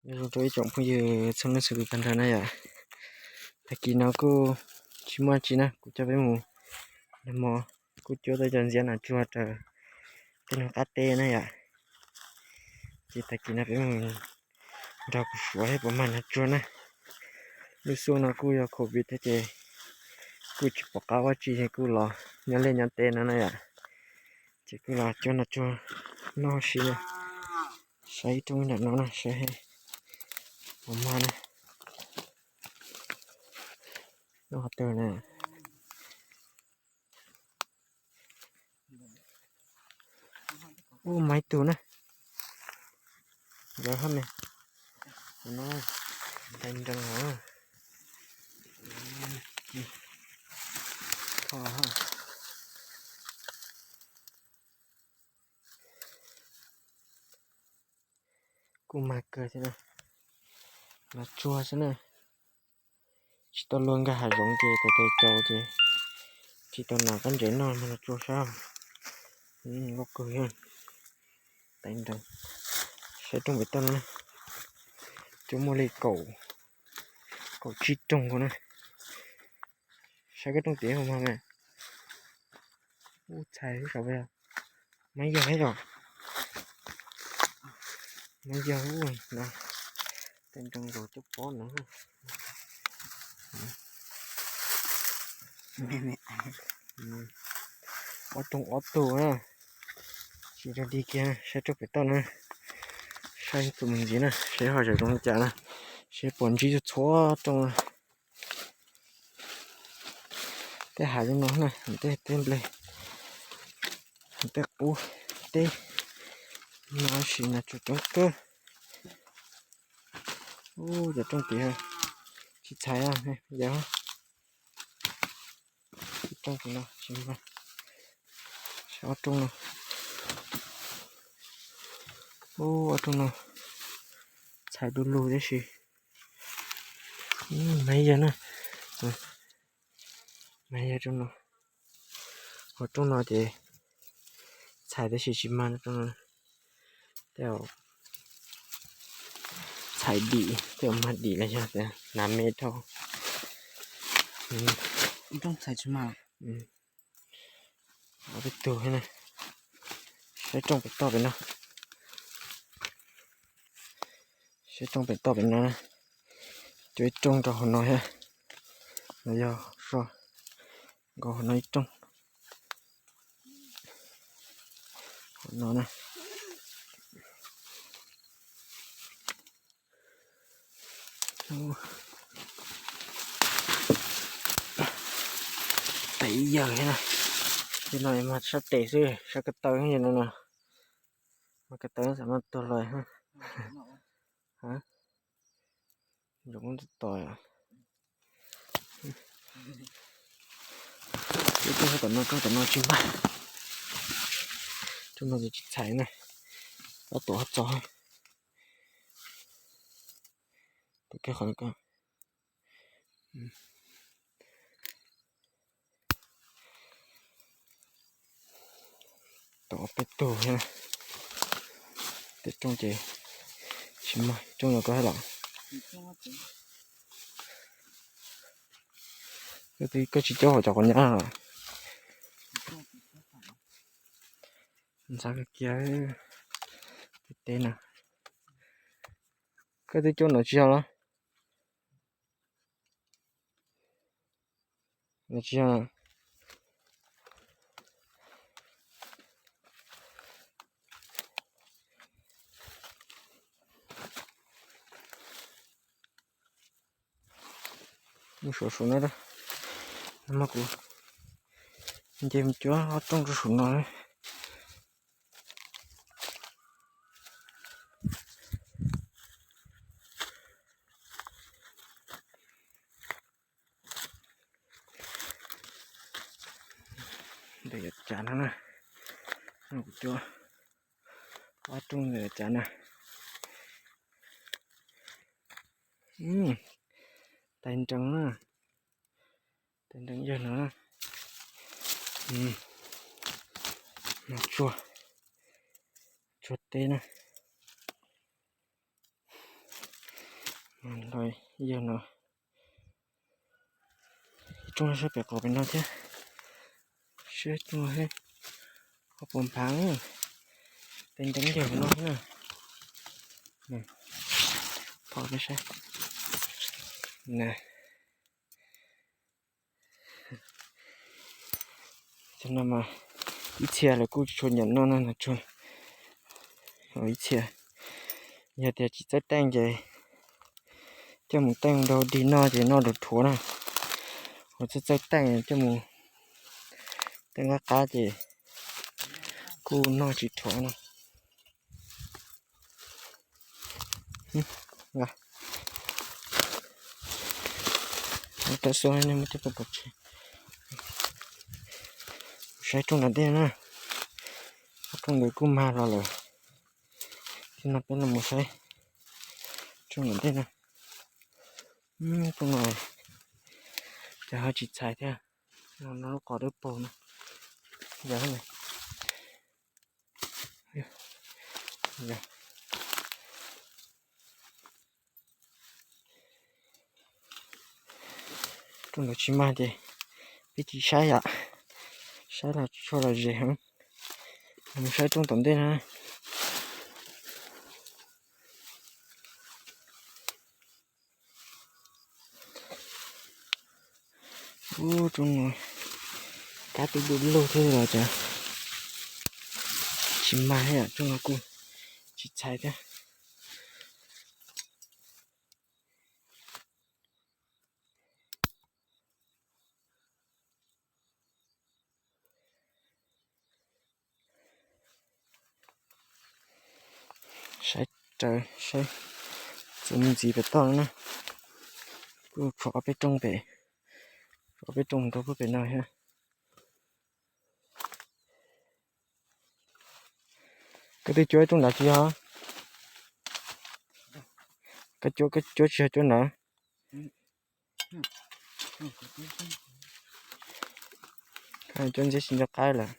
Nyob zoo rau ib tsoom phooj ywg txhua leej txhua tus tag nrho na yom. Tag kis no kuj tsis muaj tsi na, kuv coj peb mus nag hmo kuj cuab tau cov ntxiab nas tsuag raws tej nug qab teb na yom. Ces tag kis no peb mus nrog kuv suav seb puas mag nas tsuag na. Lub xyoo no kuj yog covid thiab ces kuj tsis pom qab ua tsi ces kuj los nyob liaj nyob teb no na yom. Ces kuj los cuab nas tsuag noj si na. Saib ib rooj nram no na, saib puas mag na. Noj qhov twg na? Ub, mag ib tug na. Yog hab ne, no ntev nrees os. Kuj mag kawg thiab na. Nas tsuag xwb na. Tsis tau luag nkag hav zoov ces tau tau caus ces tsis tau nas qab ntsev noj mas nas tsuag sab. Loj kawg, tev nrees. Saib rooj pem toj no, cuab muaj li kaum, kaum tsib rooj nkaus na. Saib koj rooj tid puas mag na. Ub, txhais lub saum, mag yog thiab yom. Mag yog ub no. Tev nrees nkaus coj pob no. Ob rooj ob tug na. Tsis rau dig kiag, saib rooj pem toj na. Saib tus mus ntxiv na, saib ho zawm zoo li cas na. Saib puas ntsib txhua rooj na. Tej hav zoo no na, tej teb nplej, tej qub teb no sis nas tsuag coob kawg. Ub, cov rooj tid tsis txhais, yog rooj tid no tsis mag. Saib ob rooj no, ub, ob rooj no txhais du lug tab sis mag yog na. Mag yog rooj no, ho rooj no ces txhais tab sis tsis mag rooj no. Tej txhais dim, tej mag dim los yog tias hnav me dhau. Rooj txhais tsis mag. Ob peb tug thiab na. Saib rooj pem toj pem no. Saib rooj pem toj pem no na. Cuab ib rooj rau hauv no thiab. No yog so, nkaus hauv no ib rooj. Hauv no na. Tes ib yawg thiab na. Tej no mas sab tes xwb, sab ko taw no no. Mas ko taw xav mas tuag los. Zoo tos. Ib rooj tom no, rooj tom no tsis mag. Rooj no tsis txhais na. Tab tom txog. Tus kiag qhov no ko. Tau ob peb tug thiab. Tej rooj ces tsis mag, rooj no ko thiab los. Koj tsis cuab hauv cov quav nyab los? Ntxhab kiag, kiag teb na. Koj twb cuab no tsis yog los? No tsis yog. Mus suav suav no, no mas kuv nce mus cuab ob rooj rau saum no. Ntawm yam cav no na, kuv cuab ob rooj ntawm yam cav na. Tais nrees na, tais nrees yawg no na. Tsuag, tsuag teb na. Los yog no, ib rooj sab pem qaum pem no thiab. Sab rooj, qhov puas nphav, tes nteev yawg no thiab na. Thov peb saib na. Cov no mas ib txhia lawv kuj tsis tshua nyiam noj na, no tsuag ib txhia. Yog tias tsis txawj teej ces coj mus teej rau dig noj ces noj rau rhuav na. Ho txawj txawj teej coj mus teej qab qab ces kuj noj tsis rhuav na. Rau xua nej muab coj pov tseg. Saib rooj nram ntej na. Rooj ntawd kuj mag los lawm. Thiab no peb los mus saib rooj nram ntej na. Rooj no ces ho tsis txhais thiab. No lub qhov dawb paug no. Yog rooj ntawd tsis mag ces peb tsis saib yom. Saib los tsis tshua lom zem heev. Mus saib rooj tom ntej na. Ub, rooj no kab twb du lug thiab los cas tsis mag thiab, rooj no kuj tsis txhais thiab. Saib raws saib txuas mus ntxiv pem toj no na. Kuj tshuav ob peb rooj pem, tshuav ob peb rooj rau puag pem no thiab. Koj twb cuab ib rooj nrad tsis yog? Koj cuab, koj cuab tsis yog cuab nrad? Cuab ntxiab tsis nco qab lawm.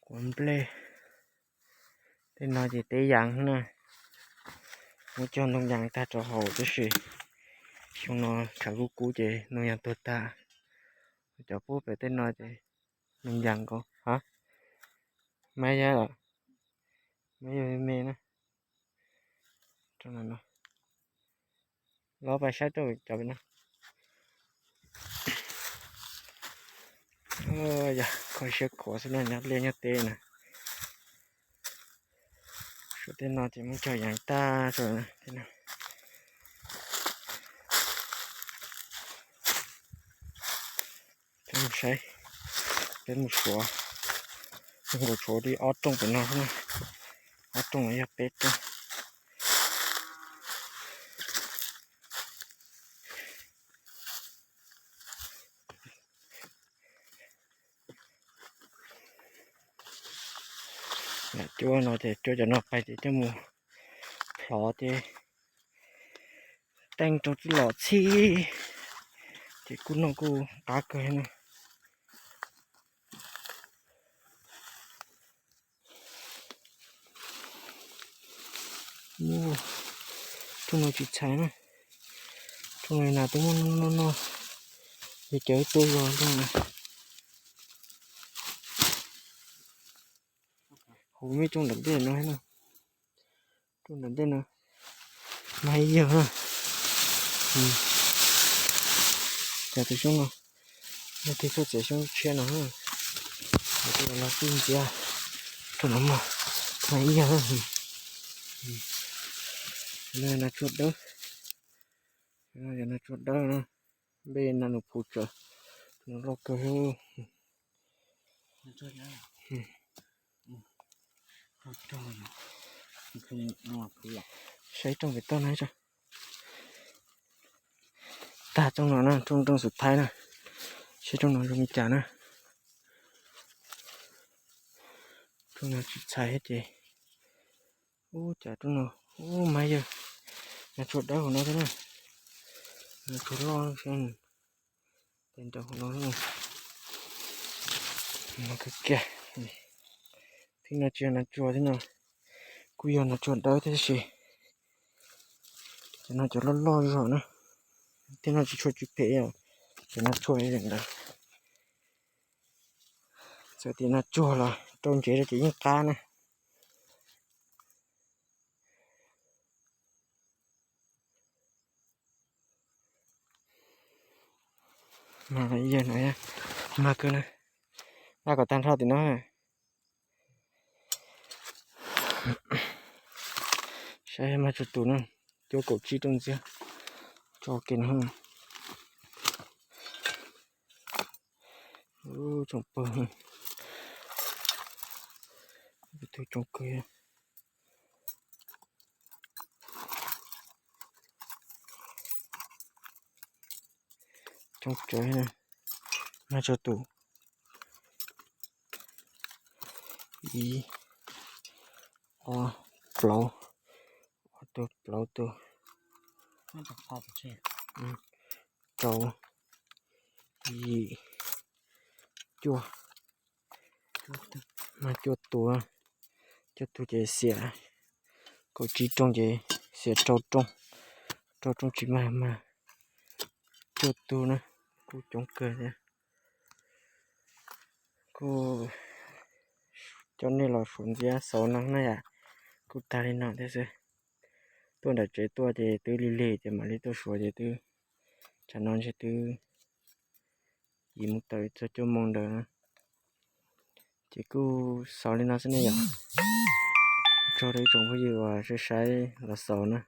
Quav nplej. Tej no ces teb yas na. Muab cog ntoo yas tag rau hauv tab sis xyoo no tshav kub kub ces ntoo yas tuag tag. Cov puag pem tej no ces ntoo yas nkaus ha. Maiv yog, maiv yog me na. Los pais saib rau cov pem no. Yog kho siab khuav xwb na, nyob liaj nyob teb na. Suav tej no ces muab cog yees tag rau tej no. Peb mus saib, peb mus suav, mus suav li ob rooj pem no xwb na. Ob rooj no yog peb rooj. Lam cuab no ces cuab cov no pais ces coj mus plhov ces teej rau tij los txhij ces kuj noj kuj qab kawg na. Rooj no tsis txhais na, rooj no nas twb muab noj noj, ces cov tuaj zog rooj no. Hu me rooj nram ntej no na, rooj nram ntej no mas ib yawg na. Cov tus xyoob no, no tig txoj txiav xyoob tshiab no, los tij ntxiab rau no mas mas ib yawg. Nas tsuag dawb, nas tsuag dawb na, npe nas nus phu tsawv, nws loj kawg. Saib rooj pem toj no, tag rooj no na, rooj rooj xub thaib na, saib rooj no zoo li cas na. Rooj no tsis txhais thiab ces, ub, cas rooj no, ub, mas yawg, nas tsuag dawb hauv no thiab na, nas tsuag loj, tes nraud hauv no, no kawg kiag. Tej no tsis yog nas tsuag thiab no, kuj yog nas tsuag dawb thiab tab sis cov no cov loj loj zog na. Tej no tsis tshua tsw phem, cov no tshua ntawd. Txawm tias nas tsuag los rau ntsev rau ces yeej qab na. Mag kawg na, nqa kom tag nrho tim no. Saib mag tsuag tus na, cuaj kaum tsib rooj ntxiag, tso kiag no. Tsoom pawg, tus coob kawg. Coob tsawv, mag tsuag tus, ib, ob, plaub, ob tug plaub tug, rau, yim, cuaj, mag cuaj tus, cuaj tus ces xiam, kaum tsib rooj ces xiam rau rooj, rau rooj tsis mag, mag cuaj tus na, kuj coob kawg thiab. Kuj coj nej los suav ntxiab xauv no na yom, kuj tag li no thiab xwb. Tuaj nram tsev tuaj ces twb lig lig ces mam li tuaj suav ces twb, tsam no ntshe twb yim mus tawm txog cuaj moos ntawd na. Ces kuj xaus li no xwb ne yom. Ua tsaug rau ib tsoom phooj ywg uas saib saib los xaus na.